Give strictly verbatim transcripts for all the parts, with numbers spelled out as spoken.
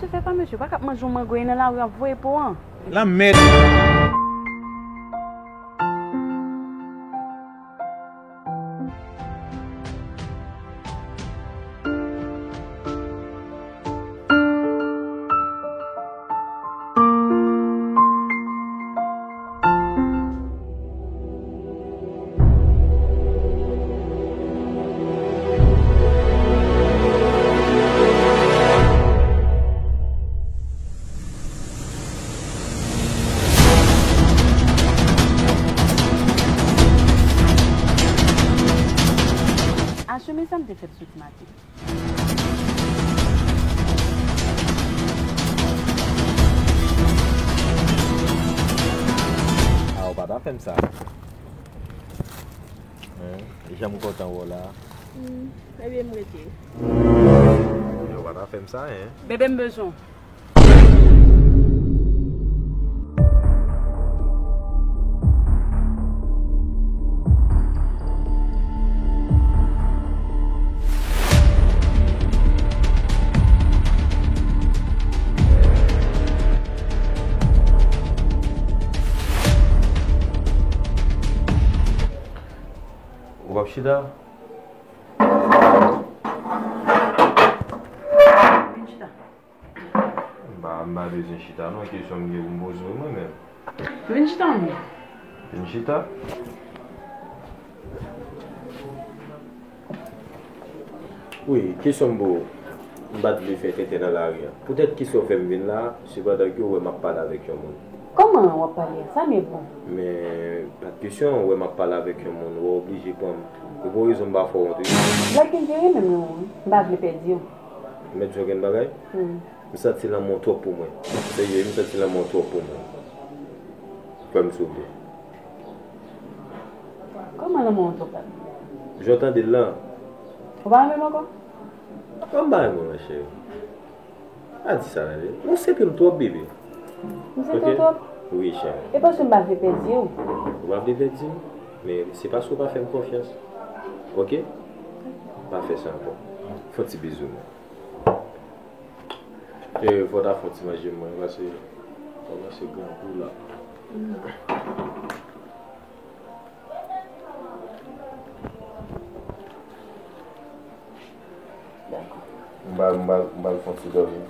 Mesye, fè pa mesye, ou pa ka ap manje yon mango e nan lari w ap voye po an. Lanmèd. Aswè, men sa m te fè soti maten. A, ou pa ta fè m sa. Hein? Jan m kontan wè w la. Hmm, ebyen m rete. Ou pa ta fè m sa, hein? Bebe, m bezwen w. Ou p ap chita? Vin chita. M pa, m pa bezwen chita non, kesyon m gen pou m poze w mwen menm. Vin chita menm. Vin chita? Wi, kesyon m pou w, m pa t vle fè tenten nan lari a. Poutèt kisa w fè m vin la, sepandan ke w wè m ap pale avèk yon moun? Kòman w ap pale a? Sa m ye bon? Men, pa t kesyon, w wè m ap pale avèk yon moun, w oblije pran m. E pou rezon m pa fè w antre. Black Angel renmen m wi, m pa vle pèdi w. Mèt di w gen bagay? Hmm. M santi lanmou w twòp pou mwen. Serye, m santi lanmou w twòp pou mwen. Kwè m, souple. Kòman lanmou w twòp la? Jan w tande l lan. Ou pa renmen m ankò? Kòman m pa renmen w, ma chérie? Pa di sa, tande. Ou senpil twòp, bebe. M senpil twòp? Wi, cheri. E paske m pa vle pèdi w. Ou pa vle pèdi m? Men se paske w pa fè m konfyans. Oke? Pa fè sa ankò. Fè yon ti bizou mwen. E, fò w ta fè yon ti manje mwen, paske kòmanse grangou la. Dakò. M ba, m ba, m ba l fè yon ti dòmi.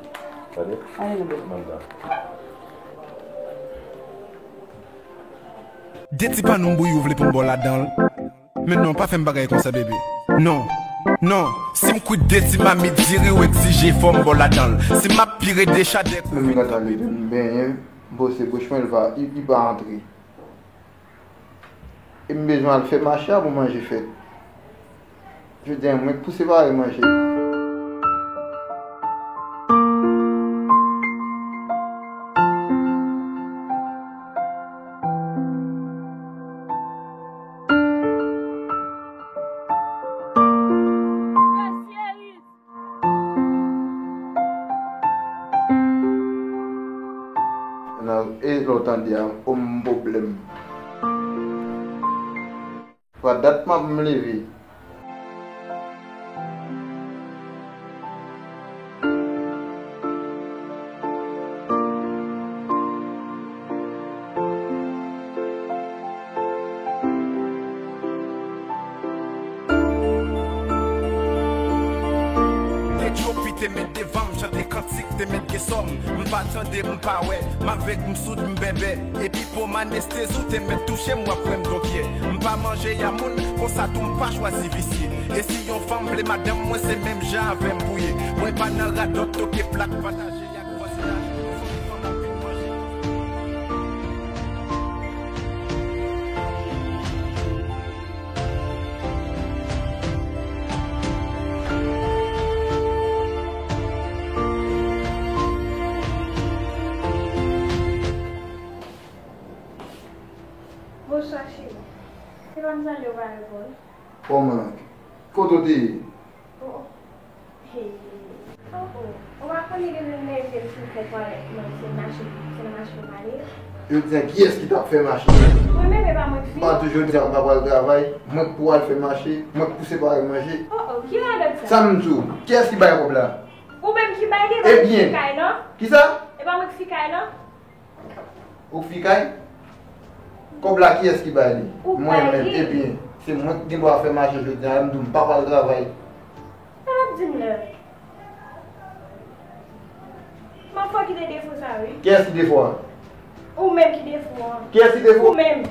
Tande? Ale, non, bebe. Manda. De ti pannou m bouyi, ou vle pou m ba w ladan l? Men non, pa fè m bagay konsa, bebe. Non, non, si m kwit de ti mamit diri, ou egzije fò m ba w ladan l. Si m ap pire de chadèk, ou vin tann. Menm lè m benyen, m pouse bouch mwen, li pa, li, li pa antre. E m bezwen al fè mache a pou manje fèt. Jodi a, mwen k pou separe manje. Nan, e lè w tande a, o m pwoblèm. Twa dat m ap m leve. Te tchopi te met devan m, chante kantik te met gen sòm. M pa tande, m pa wè, m avèg, m soud, m bèbè. Epi po m anestezi, w te mèt touche m, w ap wè m donkyè. M pa manje a moun, konsa tou m pa chwazi visye. E si yon fanm vle madanm mwen, se menm jan avè m pou ye. Mwen pa nan radòt, toke plat, pataje ak vwazinaj. Yon fanm, fanm anpil manje. Bonswa, cheri. Se pa m tande w pa reponn. Kòman? Kote w te ye? Oh, oh. Hey. Oh, oh. Ou pa konnen depi m leve m fin fè twalèt mwen, se mache, se nan mache m ale. Yo di, kiyès ki t ap fè mache? Mwen menm, e pa mwen k fin. M pa toujou di a m pa pral travay, mwen k pou al fè mache, mwen k pou separe manje. Oh, oh, ki radòt sa? Sa m di w, kiyès ki bay kòb la? Ou menm Ki bay li, e pa mwen ki Ebyen. Fi kay non? Kisa? E pa mwen ki fi kay non? Ou fi kay? Kòb la kiyès ki bay li? Ou Mwen bay menm, li. Ebyen, se mwen ki gen dwa fè mache jodi a, m di w m pa pral travay. Sa w ap di m la? M ap fè w kite defo sa wi. Kiyès ki defo a? Ou menm ki defo an. Kiyès ki defo? Ou menm.